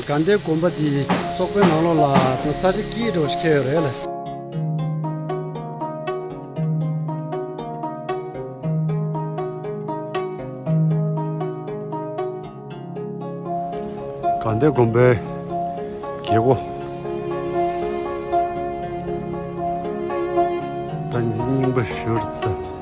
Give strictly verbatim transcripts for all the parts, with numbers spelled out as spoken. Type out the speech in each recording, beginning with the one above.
དགའ་ལྡན་དགོན་པ་འདི་སོག་པོའི་ནང་ལོགས་ལ་ས་ཆ་སྐྱིད་འགྲོ་ཞིག་ཁེལ་ཡོད་རེད་ལ། དགའ་ལྡན་དགོན་པའི་རྒྱལ་སྒོ་ད་རྙིང་པ་ཞིག་རེད་ད།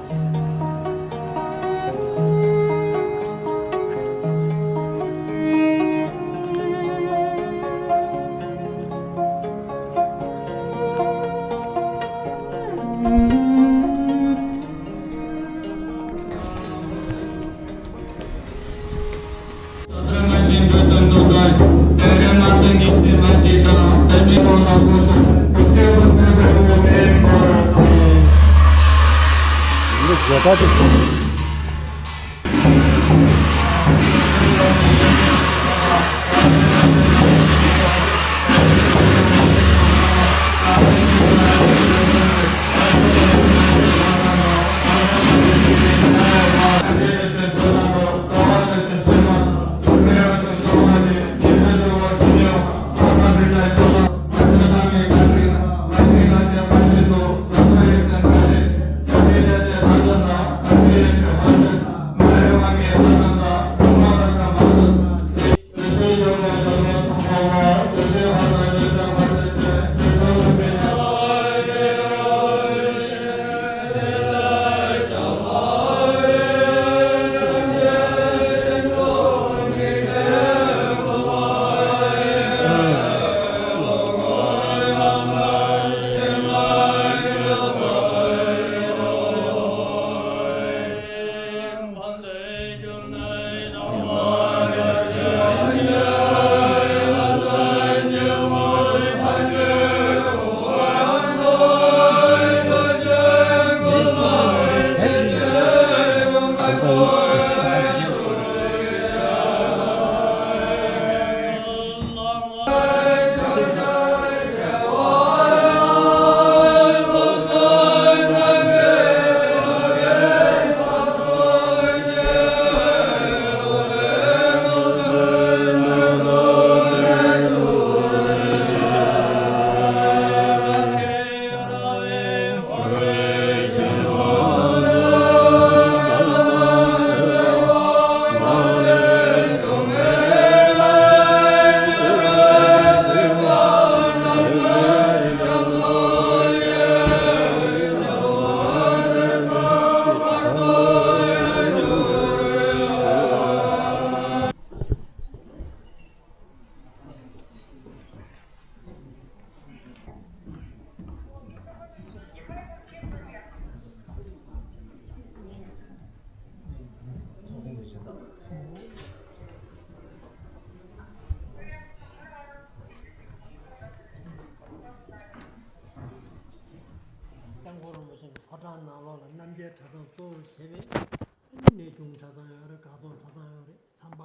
སྐྱབས་མགོན་རིན་པོ་ཆེ་གི་ཕོ་བྲང་ནང་ལོགས་ལ་རྣམ་རྒྱལ་གྲྭ་ཚང་གཙོ་བོར་བྱས་པའི་གནས་ཆུང་གྲྭ་ཚང་ཡོད་རེད། དགའ་གདོང་གྲྭ་ཚང་ཡོད་རེད། མཚམས་པ་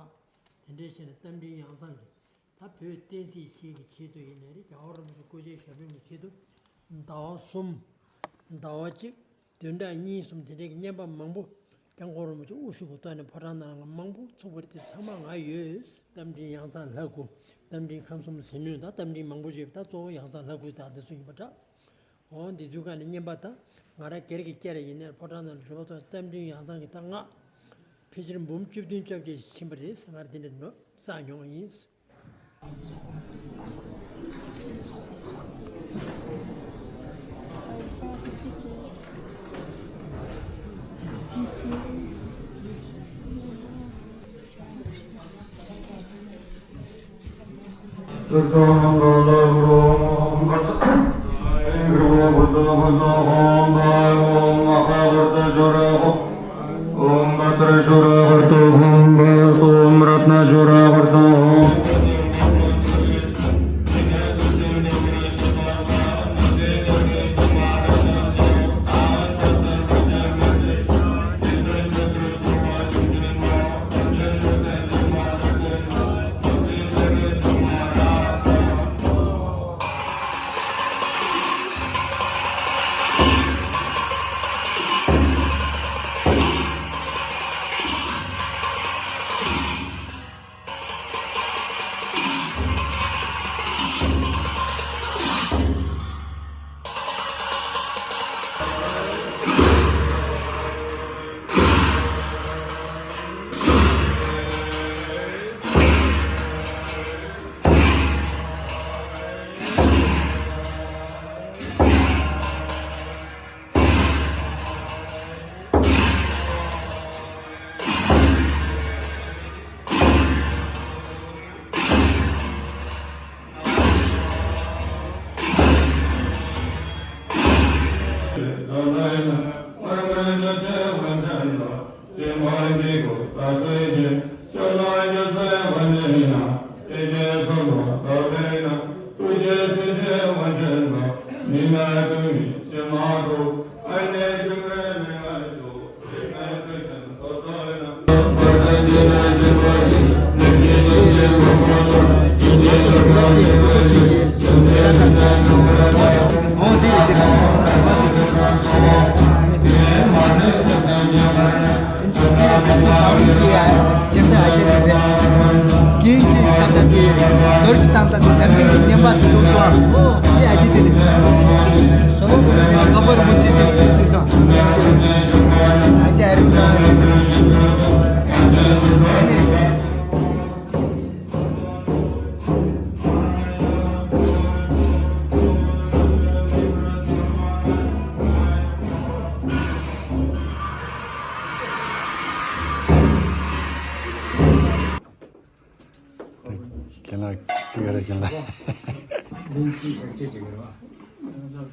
དེ་འདྲའི་བྱས་ནས་རྟ་མགྲིན་ཡང་གསང་གི་ད་བོད་བསྟན་སྲིད་ཆེད་ཀྱི་ཆེད་དུ་ཡིན་ནའི་རེད། རྒྱལ་བ་རིན་པོ་ཆེ་སྐུ་ཕྱྭའི་ཞབས་དྲུང་གི་ཆེད་དུ་ཟླ་བ་གསུམ། ཟླ་བ་གཅིག་བདུན་ཕྲག་གཉིས་གསུམ་དེ་འདྲའི་གི་བསྙེན་པ་མང་པོ་སྐྱབས་མགོན་རིན་པོ་ཆེ་དབུ་བཞུགས་ཀྱི་ཐོག་ནས་ཕོ་བྲང་ནང་ལ་མང་པོ་ཚུགས་པ་རེད། དེ་ཚང་མ་ང་ཡོད། རྟ་མགྲིན་ཡང་གསང་ལྷ་སྐུ། རྟ་མགྲིན་ཁམས་གསུམ་ཟིལ་གནོན་དང་རྟ་མགྲིན་མང་པོ་ཞིག་ད་གཙོ་བོ་ཡང་གསང་ལྷ་སྐུ་དང་དེ་ཚོ་ཡིན་པ་འདྲ། འོ་འདི་ཚོའི་སྒང་ནས་བསྙེན་པ་དང་ང་རང་སྒེར་གྱི་སྐད་རེ་ཡིན་ནའི་ཕོ་བྲང་ནང་ལ་སྒྲུབ་པ་ཚོ་རྟ་མགྲིན་ཡང་གསང་གི་ད་ང་ཕལ་ཆེར་འབུམ་བཅུ་བདུན་བཅོ་བརྒྱད་ཕྱིན་པ་རེད། ང་རང་དེ་འདྲ་ནོ་བསགས་མྱོང་བ་ཡིན། ॐ रत्नाचूडावर्तो ॐ रत्नाचूडावर्तो ॐ। རྒན་ལགས། ཏི་ག་རེ་རྒན་ལགས། ལིན་ཅི་ཞབས་ཕྱི་བྱེད་ཀྱི་རེད་བ།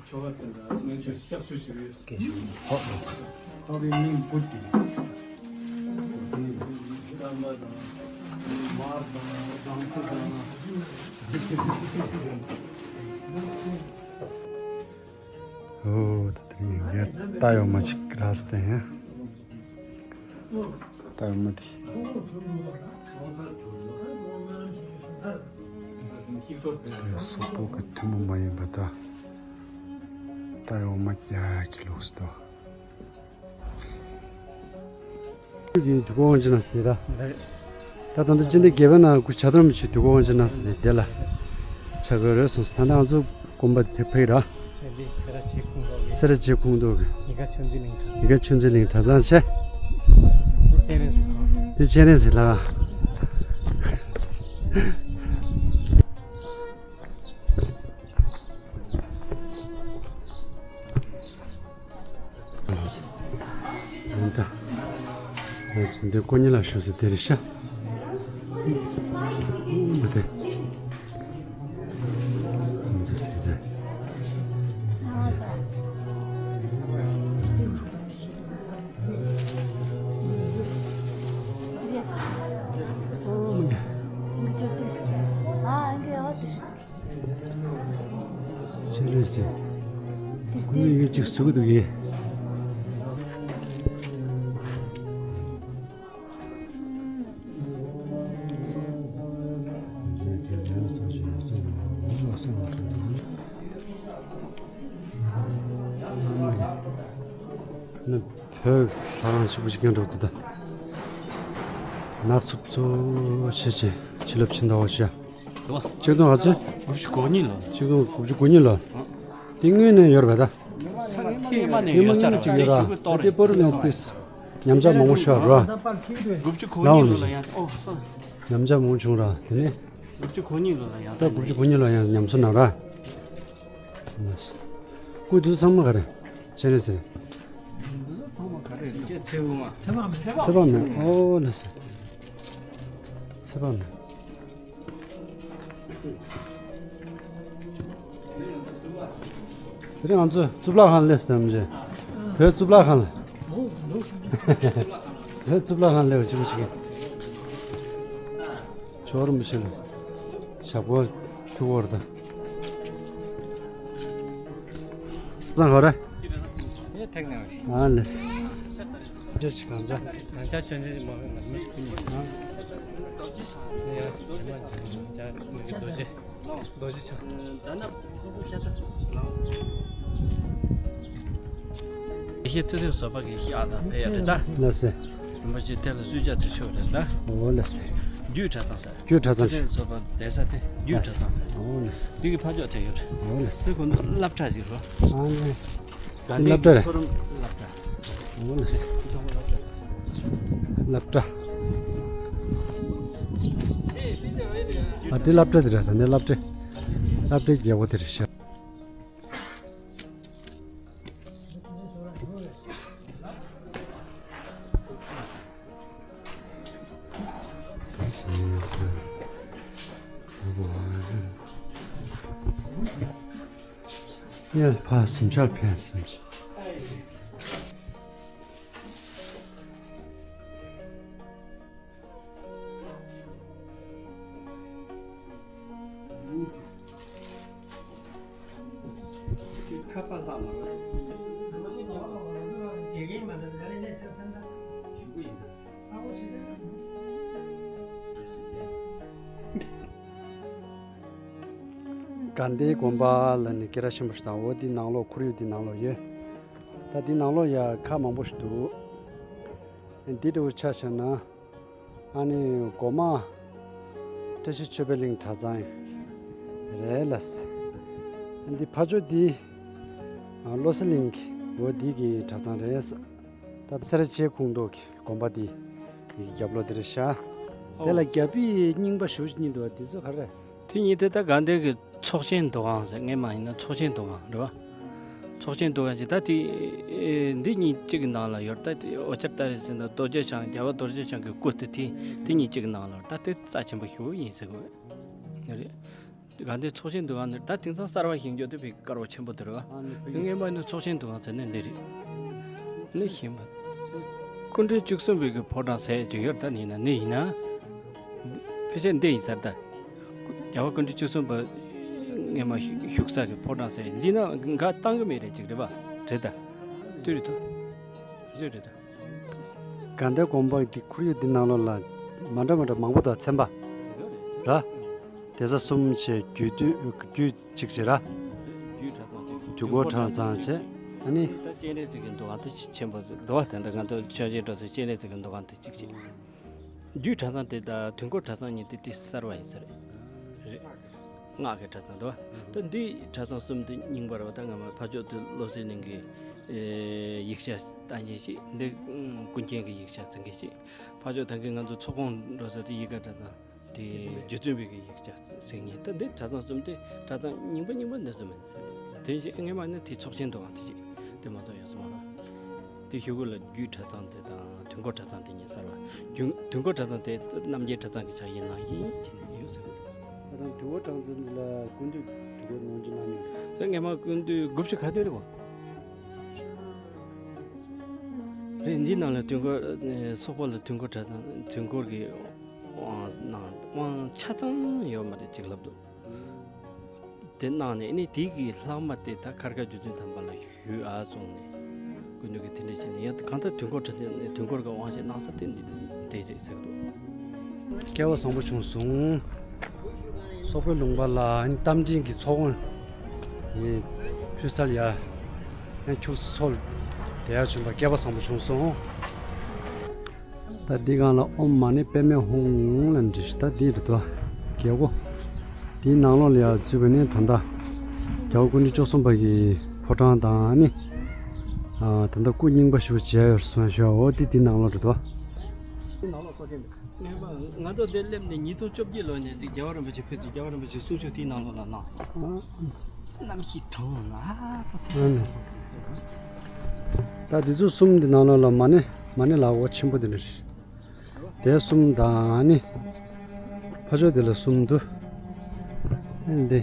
ཁྱོ་ག་དེ་འདྲ་ཚོ་ཆུ་སྐྱབས་སུ་ཞུ་གི་ཡོད། སྐད་ཤུགས་ཐོག་ནས་ཟེར། ཐོག་པའི་མིང་བུ་ཏི། རྟ་མ་དང་། མར་དང་། སྦྲང་རྩི་དང་། ཨོ། ད་དེ་རིང་ཡང་རྟ་ཡོ་མ་ཅིག་རག་སྟེ་ཡང་། རྟ་ཡོ་མ་དེ། དེ་སོག་པོ་གི་ཐུན་མོང་མ་ཡིན་པ་ད། རྟ་ཡོ་མ་རྒྱག་གི་ལུགས་སུ་དོ། ཁྱོད་ཀྱིས་དུས་འཁོར་དབང་ཆེན་ནང་ཟེར་ད། ད་ད་ལྟ་སྤྱི་ཟླ་བརྒྱད་པའི་ནང་སྐུ་ཕྱག་སྟོན་མི་ཆོས་དུས་འཁོར་དབང་ཆེན་ནང་ཟེར་དེ་ལ་ཆ་དགོས་རེད་གསུངས་སོང་། ད་ལྟ་ང་ཚོ་དགོན་པ་དེ་ཕ་གི་ར། སེ་ར་བྱེས་ཁོངས་གཏོགས་ཀྱི། ཡིད་དགའ་ཆོས་འཛིན་གླིང་གྲྭ། ཡིད་དགའ་ཆོས་འཛིན་གླིང་གྲྭ་ཚང་བྱས། དེ་སྤྱན་རས་གཟིགས་ལགས། ད་ང་ཚོ་འདི་དཀོན་གཉེར་ལགས་བཞུགས་ས་དེ་རེད་ཤག་འདི་དེ། ང་ཚོ་ཟེར་དེ། ཆེ་ལོས་ཟེར། ཁོ་མོས་ཡོད་ཅིག་བཟོ་གི་འདུག་གས། ནི་བོད་ཧྲ་རང་ཞིག་པོ་ཞིག་ཀྱང་འགྲོ་འདུག་ད། ནག་ཚུབ་ཚུབ་བྱེད་བྱེད་ཕྱི་ལོགས་ཕྱིན་ད་འོ་ཤ། ཆིག་སྟོང་ལྔ་བཅུ། དགུ་བཅུ་གོ་གཉིས་ལོ། ཆིག་སྟོང་དགུ་བཅུ་གོ་གཉིས་ལོ། འདི་དངོས་གནས་ཡོད་རེད་པ་ད། སྔོན་མ་ནས་ཡོད་ཅག་རེད་པ། དེ་པར་ལ་ཏིས་ཉམས་ཆག་མང་པོ་ཤོར་ར། དགུ་བཅུ་གོ་གཉིས་ལོ་ལ་ཡང་ཨོ་སོ། ཉམས་ཆག་མང་པོ་བྱུང་ར་དེ་ནས། དགུ་བཅུ་གོ་གཉིས་ལོ་ལ་ཡང་ད་དགུ་བཅུ་གོ་གཉིས་ལོ་ཡང་ཉམས་གསོ་གནང་ར། སྐུ་དུས་ཚང་མ་ག་རེ། ཆེ་རེ་ཟེར། ཚེ་བ་མེད། ཨོ་ལ་ཟེར། ཚེ་བ་མེད། དེ་རིང་ང་ཚོ་གཙུག་ལག་ཁང་སླེབས་སོང་། བོད་གཙུག་ལག་ཁང་ལ། བོད་གཙུག་ལག་ཁང་སླེབས་པ་ཅིག་ཅིག་ཇོ་བོ་རིན་པོ་ཆེ་ལ་ཞབས་སྐོར་ཐུགས་འཁོར་དང་། གཙང་ཁ་རེད། ཨེ་ཐེག་ནས་བ་ཞིག་ཨ་ལས། ཅེ་ཆི་གང་ཚ། ང་ཅག་ཆོས་འཛིན་མ་ཧེ་ན་མི་ཞིག་ཀུན་ཡིན་ས། ཡ་ཞི་མ་ཇི་མ་ཇ་མི་གི་རྡོ་རྗེ། རྡོ་རྗེ་ཆ། ཡེ་ཤེས་ཐུགས་སེམས་བཟོད་པ་གི་ཤ་ལ་ཕེ་ཡ་རེད་ད། ལགས་སེ། རིན་པོ་ཆེ་དེ་ལ་སུས་བྱ་དུ་ཆོག་རེད་ད། འོ་ལགས་སེ། རྒྱུད་གྲྭ་ཚང་ཟེར། རྒྱུད་གྲྭ་ཚང་ཐུགས་སེམས་བཟོད་པ་བསྡད་ས་དེ་རྒྱུད་གྲྭ་ཚང་ཟེར། འོ་ལགས་སེ། དེ་གི་ཕ་ཕྱོགས་དེ་ཡོད་རེད། འོ་ལགས་སེ། དེ་ཁོ་ནོ་སློབ་གྲྭ་ཞིག་རོ། ཨ་ནི། དགའ་ལྡན་གྱི་མཐོ་རིམ་སློབ་གྲྭ། འོ་ལགས་སེ། སློབ་གྲྭ། ཨ་དེ་སློབ་གྲྭ་དེ་རེད་ད་ནི་སློབ་གྲྭ། སློབ་གྲྭ་རྒྱལ་པོ་དེ་རེད་ཤག་ཡ་ཕ་སེམས་ཆགས་ཕན་སེམས་ཆགས། ཁ་པར་ལྷག་མ་རེད། དགེ་རྒན་མ་རེད། ད་རེས་ནས་ཐེབས་སམ་ད། ཞུ་གི་ཡིན་ད། ཨ་ཁོ་ཆེ་ད། དགའ་ལྡན་དགོན་པ་ལ་ནི་སྐད་གྲགས་ཆེན་པོ་ཞིག་དང་། འོ་འདི་ནང་ལོགས་ཁོར་ཡུག་འདི་ནང་ལོགས་ཡོད། ད་འདི་ནང་ལོགས་ཡ་ཁ་མང་པོ་ཞིག་འདུག། འདི་འདྲ་བོ་ཆ་བཞག་ན། ཨ་ནི་སྒོ་མང་བཀྲ་ཤིས་ཆོས་འཕེལ་གླིང་གྲྭ་ཚང་རེད་ལ། འདི་ཕ་ཇོ་འདི་བློ་གསལ་གླིང་གི་འོ་འདི་གི་གྲྭ་ཚང་རེད། ད་སེ་ར་བྱེས་ཁོངས་གཏོགས་ཀྱི་དགོན་པ་འདི་ཡི་གི་རྒྱབ་ལོགས་འདི་རེད་ཤག། དེ་ལ་རྒྱ་ཕིབས་རྙིང་པ་ཞེ་པོ་ཅིག་གཉིས་འདུག་པ། འདི་ཚོ་ག་རེ་རེད། དེ་གཉིས་དེ་ད་དགའ་ལྡན་གྱི་ཚོགས་ཆེན་འདུ་ཁང་ཟེར། སྔས་མ་ཡིན་ན་ཚོགས་ཆེན་འདུ་ཁང་རེད་པ། ཚོགས་ཆེན་འདུ་ཁང་ཅིག་ད་དེ་འདི་གཉིས་གཅིག་གི་ནང་ལ་ཡོད། ད་དེ་འོ་ཅར་ཏ་རེ་ཟེར་ན་རྡོ་རྗེ་འཆང་། རྒྱལ་བ་རྡོ་རྗེ་འཆང་གི་སྐུ་དེ་དེ་དེ་གཉིས་གཅིག་གི་ནང་ལ་ཡོད། ད་དེ་རྩ་ཆེན་པོ་ཞེ་པོ་ཡིན་ཟེར་གི་རེད། དགའ་ལྡན་ཚོགས་ཆེན་འདུ་ཁང་ནི་ད་དེང་སང་གསར་པ་ཞིག་འགྱོ་དུས་བི་དཀར་པོ་ཆེན་པོ་དེ་རེད་པ། སྔས་མ་ནི་ཚོགས་ཆེན་འདུ་ཁང་ཟེར་ནི་འདི་རེད། ནི་ཤེས་མ། སྐུ་ཕྲེང་བཅུ་གསུམ་པའི་གི་ཕོ་བྲང་ཟེར་ཅིག་ཡོད། ད་ནི་ཡིན་ན་ནི་ཡིན་ན། ཕལ་ཆེར་འདི་ཡིན་ས་རེད་ད། རྒྱལ་བ་སྐུ་ཕྲེང་བཅུ་གསུམ་པ་སྔས་མ་བཞུགས་ས་གི་ཕོ་བྲང་ཟེར། འདི་ན་འགའ་བཏང་གི་མེད་རེད་ཅིག་རེད་པ། རེད་ད། དེ་རེད་ད། རེད་རེད་ད། དགའ་ལྡན་དགོན་པ་འདི་ཁོར་ཡུག་འདི་ནང་ལོགས་ལ་མ་འདྲ་མ་འདྲ་མང་པོ་འདུག། ཚན་པ་ར། གདན་ས་གསུམ་བྱས། རྒྱུད་སྟོད། རྒྱུད་གཅིག་བྱས་ར། དུས་འཁོར་གྲྭ་ཚང་བྱས། ཨ་ནི། ད་སྤྱན་རས་གཟིགས་ཀྱི་འདུ་ཁང་དེ་ཆེན་པོ་འདུག་པ། དེ་འདྲ་ང་ཚོ་མཆོད་མཇལ་འགྲོ་ས་སྤྱན་རས་གཟིགས་ཀྱི་འདུ་ཁང་དེ་གཅིག་བྱས། རྒྱུད་གྲྭ་ཚང་དེ་དང་དུས་འཁོར་གྲྭ་ཚང་གཉིས་དེ་དེ་གསར་པ་ཡིན་ས་རེད། རེད། སྔགས་ཀྱི་གྲྭ་ཚང་འདུག་པ། ད་འདི་གྲྭ་ཚང་གསུམ་དེ་རྙིང་པ་རེད་པ། ད་སྔ་མ་ཕ་ཇོ་དེ་བློ་གསལ་གླིང་གི་ཡིག་ཆ་ལྟ་མཁན་ཞིག། འདི་ཀུན་མཁྱེན་གྱི་ཡིག་ཆ་འཛིན་མཁན་ཞིག། ཕ་ཇོ་ད་གིན་ང་ཚོ་ཚོགས་ཁང་འགྲོ་ས་དེ་ཡིག་དགའ་གྲྭ་ཚང་དེ་རྗེ་བཙུན་པའི་གི་ཡིག་ཆ་གཟིགས་མཁན། ད་འདི་གྲྭ་ཚང་གསུམ་དེ་གྲྭ་ཚང་རྙིང་པ་རྙིང་པ་འདི་ཚོ་མིན་ཟེར། དེ་བཞིན་སྔས་མ་ནི་དེ་ཚོགས་ཆེན་འདུ་ཁང་དེ་ཅིག་དེ་མ་གཏོགས་ཡོད་སོང་བ་རེད། དེ་གཞུག་གུ་ལ་རྒྱུད་གྲྭ་ཚང་དེ་དང་དུས་འཁོར་གྲྭ་ཚང་དེ་གཉིས་གསར་པ། རྒྱུན་དུས་འཁོར་གྲྭ་ཚང་དེ་རྣམ་རྒྱལ་གྲྭ་ཚང་གི་ཆ་ཤས་ནང་བཞིན་བྱས་ནས་ཡོད་ཟེར་གི་འདུག། ད་ལྟ་དུས་འཁོར་གྲྭ་ཚང་འདི་ལ་སྐུ་མདུན་དུས་འཁོར་ནང་བཞིན་གནང་མྱོང་། དེ་སྔས་མ་སྐུ་མདུན་དགུ་བཅུ་ག་དུས་རེད་བ། རེད། འདི་ནང་ལ་དུས་འཁོར་ཨ་སོག་པོ་ལ་དུས་འཁོར་གྲྭ་ཚང་དུས་འཁོར་གྱི་དབང་གནང་། དབང་ཆ་ཚང་ཡོད་མ་རེད་ཅིག་ལབ་འདུག། དེ་གནང་ནས་ནི་དེ་གི་ལྷག་མ་དེ་ད་ཁར་ཁར་རྗེ་བཙུན་དམ་པ་ལ་ཞུས་ཨ་གསུངས་ནས་སྐུ་མདུན་གྱིས་དེ་འདྲ་བྱས་ནས། ཡང་གང་ལྟར་དུས་འཁོར་གྲྭ་ཚང་ནས་དུས་འཁོར་གྱི་དབང་ཞིག་གནང་ས་དེ་འདི་འདི་རེད་ཟེར་གི་འདུག། སྐལ་བ་བཟང་པོ་བྱུང་སོང་། སོག་པོའི་ལུང་པ་ལ་རྟ་མགྲིན་གྱི་ཚོགས་དབང་ཕུལ་སར་ཡ་ཁྱུག་ཙམ་ཚོར་བསྡད་ཡ་བྱུང་བ་སྐལ་བ་བཟང་པོ་བྱུང་སོང་། ད་འདི་སྒང་ལ་ཨོཾ་མ་ཎི་པདྨེ་ཧཱུྃ་ལབ་འདི་ད་འདི་རེད་དོ། རྒྱལ་སྒོ། འདིའི་ནང་ལོགས་ལ་ཡ་འཛུལ་བ་ནི་ད་ལྟ་རྒྱལ་བ་སྐུ་ཕྲེང་བཅུ་གསུམ་པ་གི་ཕོ་བྲང་དང་ནི། ཨ་ད་ལྟ་སྐུ་རྙིང་པ་ཞེ་པོ་མཇལ་ཡོད་སོང་ཞུ་བ། འོ་འདི་འདི་ནང་ལོགས་རེད་དོ། ང་ཚོ་འདིར་སླེབས་ནས་ཉིས་སྟོང་བཅོ་བརྒྱད་ལོ་ནས་ཅིག་རྒྱལ་བ་རིན་པོ་ཆེ་ཕེབས་དུས་རྒྱལ་བ་རིན་པོ་ཆེ་གསུང་ཆོས་དེའི་ནང་ལོགས་ལ་གནང་། གནམ་གཤིས་གྲང་ལ། ཨ་ནི། ད་འདི་ཚོ་གསུམ་འདི་ནང་ལོགས་ལ་མ་ཎི་མ་ཎི་ལག་འོག་ཆེན་པོ་འདི་འདྲ་རེད། དེ་གསུམ་དང་ནི། ཕ་ཕྱོགས་དེ་ལ་གསུམ་འདུག། ཨ་ནི་འདི།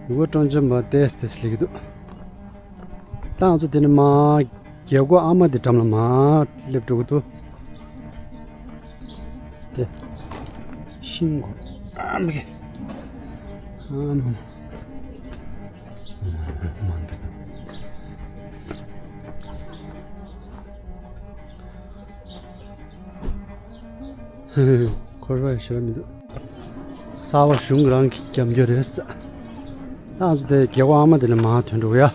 ཡུལ་སྐོར་སྤྲོ་འཆམ་པ་ཏེས་ཏེས་སླེབས་ཀྱི་འདུག། ད་ང་ཚོ་དེ་ནས་མར་རྒྱལ་སྒོ་ཨ་མ་དེ་འགྲམ་ལ་མར་སླེབས་འགྲོ་གི་འདུག། དེ། ཤིང་སྒོ། ཨ་མ་གི། ཨ་མ། མ་འདུག། འཁོར་བ་ཞེ་དྲག་མི་འདུག། གསར་པ་གཞུང་རང་གི་རྒྱབ་སྐྱོར་རེད་ས། ང་ཚོ་དེ་རྒྱལ་སྒོ་ཨ་མ་དེ་ནས་མར་ཐོན་འགྲོ་གི་ཡ།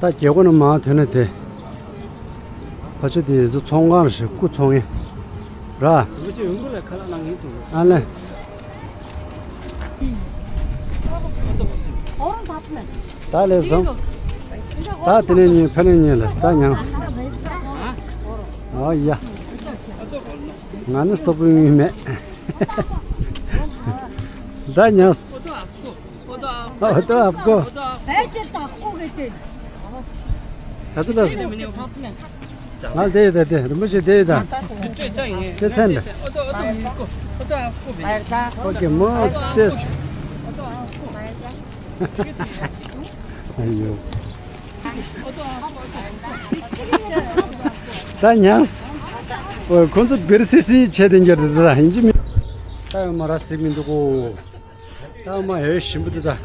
ད་རྒྱལ་སྒོ་ནས་མར་ཐོན་ནས་དེ། ཕ་ཆུ་དེ་ཚོ་ཚོང་ཁང་རེད་ཤག། སྐུ་ཚོང་ངེ་ར། རིན་པོ་ཆེ་ཡོང་གི་ལ་ཁ་ལག་གནང་ངེས་འདུག། ཨ་ལེ། ད་ལས་སོང་། ད་དེ་ནས་ཉོས་ཕ་ནས་ཉོས་ལ་ད་མྱངས། ཨོ་ཡ། ང་ནི་སོག་པོའི་མི་མེད། ད་མྱངས། ཨོ་ད་ཨ་ཁུ། ད་ཚོད་ལ། ང་དེ་ཡི་ད་དེ་རིན་པོ་ཆེ་དེ་ཡི་ད། དེ་ཚན་ད། ཨོ་ཀེ་མོ་ཏེས། ཨ་ཡོ། ད་མྱངས། ཁོ་ཚོ་བེར་སི་སི་བྱས་དེ་འགྱུར་དེ་ད་ཡིན་གཅིག་མིན། ད་ཡོད་མ་ར་སིག་མི་འདུག་གོ། ད་མ་ཧེ་ཞིམ་པོ་འདུག་ད།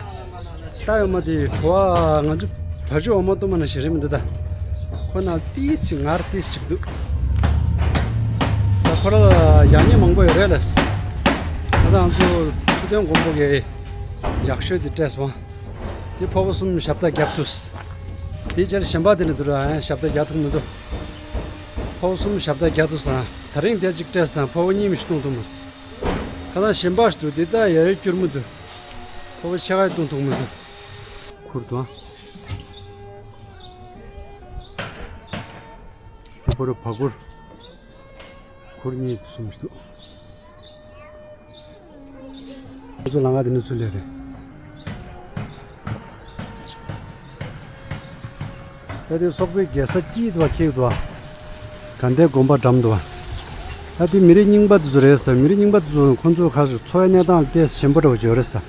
ད་ཡོད་མ་དེ་བྲོ་བ་ང་ཚོ་བ་ཅོ་འོ་མ་གཏོང་མ་ན་ཞེ་རེ་མི་འདུག་ད། ཁོ་ན་ཏིས་ཅིག་ངར་ཏིས་ཅིག་འདུག་ད་ཁོ་ར་ཡག་ཉེས་མང་པོ་ཡོད་རེད་ལ། ད་ང་ཚོ་ཐུབ་བསྟན་མགོན་པོ་གི་ཡག་ཤོས་དེ་སྤྲད་སོང་། དེ་ཕོ་བོ་གསུམ་ཞབས་ཏ་རྒྱབ་ཐུབ། དེ་ཆར་གཞན་པ་དེ་ནི་འདུག་ར་ཞབས་ཏ་རྒྱག་ཐུབ་མི་འདུག་ཕོ་བོ་གསུམ་ཞབས་ཏ་རྒྱག་ཐུབ་སོང་། ད་རིང་དེ་གཅིག་སྤྲད་སོང་། ཕོ་བོ་གཉིས་མི་ཞིག་གཏོང་ཐུབ་མ་སོང་། ཁ་སང་གཞན་པ་ཞིག་འདུག་དེ་ད་ཡ་ཡོད་སྐྱུར་མི་འདུག་ཕོ་བོ་ཆ་ག་གཏོང་ཐུབ་མི་འདུག་ཁུར་དང་། ཁུར་བ་ཁུར། ཁུར་གཉིས་གསུམ་ཞིག་འདུག་ཁོ་ཚོ་ལམ་ཁ་དེ་ནས་ཚུར་སླེབས་རེད། ད་དེ་སོག་པོའི་རྒྱལ་ས་དཀྱིལ་དུ་བ་ཁེག་དུ་བ། དགའ་ལྡན་དགོན་པ་འགྲམ་དུ་བ། ད་དེ་མི་རིགས་རྙིང་པ་དེ་ཚོ་རེད་ཟེར། མི་རིགས་རྙིང་པ་དེ་ཚོ་ཁོ་ཚོ་ཁ་ཅིག་འཚོ་བའི་གནས་སྟངས་ཏོག་ཙམ་ཞན་པོ་འདྲ་བོ་ཅིག་ཡོད་རེད་ཟེར།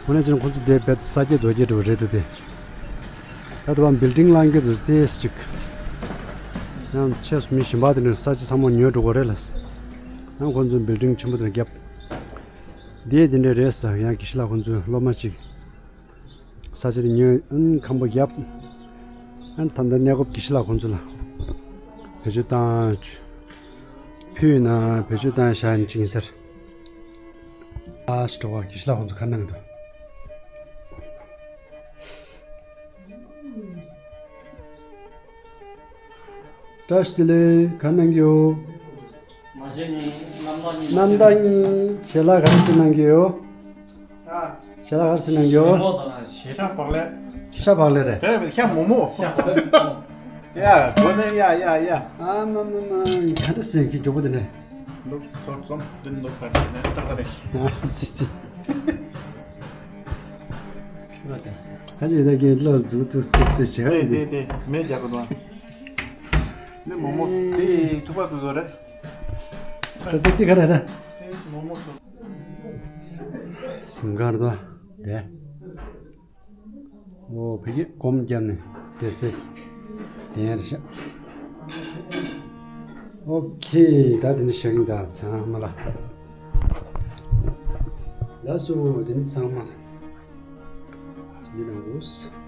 དངོས་གནས་བྱས་ན་ཁོ་ཚོ་དེ་རྦད་ས་སྐྱེས་རྡོ་སྐྱེས་འདྲ་བོ་རེད་འདུག་སྟེ། ད་ལྟ་བ་བིལ་ཌིང་ལང་གི་འདུག་ཏོག་ཙམ་ཅིག་ཡང་ཆེས་མི་གཞན་པ་དེ་ནས་ས་ཆ་ཚང་མ་ཉོས་འགྲོ་གི་རེད་ལ། ཡང་ཁོ་ཚོས་བིལ་ཌིང་ཆེན་པོ་དེ་བརྒྱབ། འདི་དེ་འདྲ་རེད་ཟེར། ཡང་དགེ་བཤེས་ལགས་ཁོ་ཚོའི་སློབ་མ་ཅིག་ས་ཆ་དེ་ཉོས། ཨན་ཁང་པ་བརྒྱབ། ཨན་ད་ལྟ་གནས་སྐབས་དགེ་བཤེས་ལགས་ཁོ་ཚོ་ལ་བེད་སྤྱོད་བཏང་། ཕུལ་ན་བེད་སྤྱོད་བཏང་བཞག་ཡིན་ཅིག་ཡིན་ཟེར། ཨ་ཞིག་འགྲོ་བ་དགེ་བཤེས་ལགས་ཁོ་ཚོ་ག་གནང་འདུག་བཀྲ་ཤིས་བདེ་ལེགས། ག་གནང་གི་ཡོད། མ་གཞི་ནི་གནམ་ཟླ་གཉིས། གནམ་ཟླ་གཉིས་ཞལ་ལག་ག་རེ་ཞིག་གནང་གི་ཡོད། ཨ། ཞལ་ལག་ག་རེ་ཞིག་གནང་གི་ཡོད། ཞལ་ལག་དང་ཞལ་ཤ་བག་ལེབ། ཤ་བག་ལེབ་རེད། དེ་ཤ་མོག་མོག་ཤ་བག་ལེབ། ཡ་གོ་ནས་ཡ་ཡ་ཡ། ཨ་མ་མ་མ་ག་འདྲ་ཟེར་གི་མགྱོགས་པོ་དེ་ནས། ལོ་ཚོར་ཙམ་དེ་ནོར་བ་ཞིག་ནས་ཏག་ཏག་རེད། ཨ་ཙི་ཙི། ཁྱོད་ད་ཁ་ཅིག་ད་གིན་བློ་འཛུགས་འཛུགས་འཛུགས་འཛུགས་བྱེད་ཀ་ཡིན་དེ། དེ་དེ་མེད་རྒྱག་གི་འདུག་ནི་མོག་མོག་དེ་ཐུག་པ་དགོས་དགོས་རེད། ད་དེ་དེ་ག་རེད་ད། དེ་མོག་མོག་ཚོ། སིམ་གར་དོ། དེ། ཨོ་བོད་ཀྱི་སྒོམ་བརྒྱབ་ནས་དེ་སེ། དེ་ཡར་བཞག་ཨོ་ཁེ། ད་དེ་ནི་བཞག་ཡིན་ད་ཚང་མ་ལ། ལགས་སོ་དེ་ནི་ཚང་མ་ལ། མི་ནང་འོས།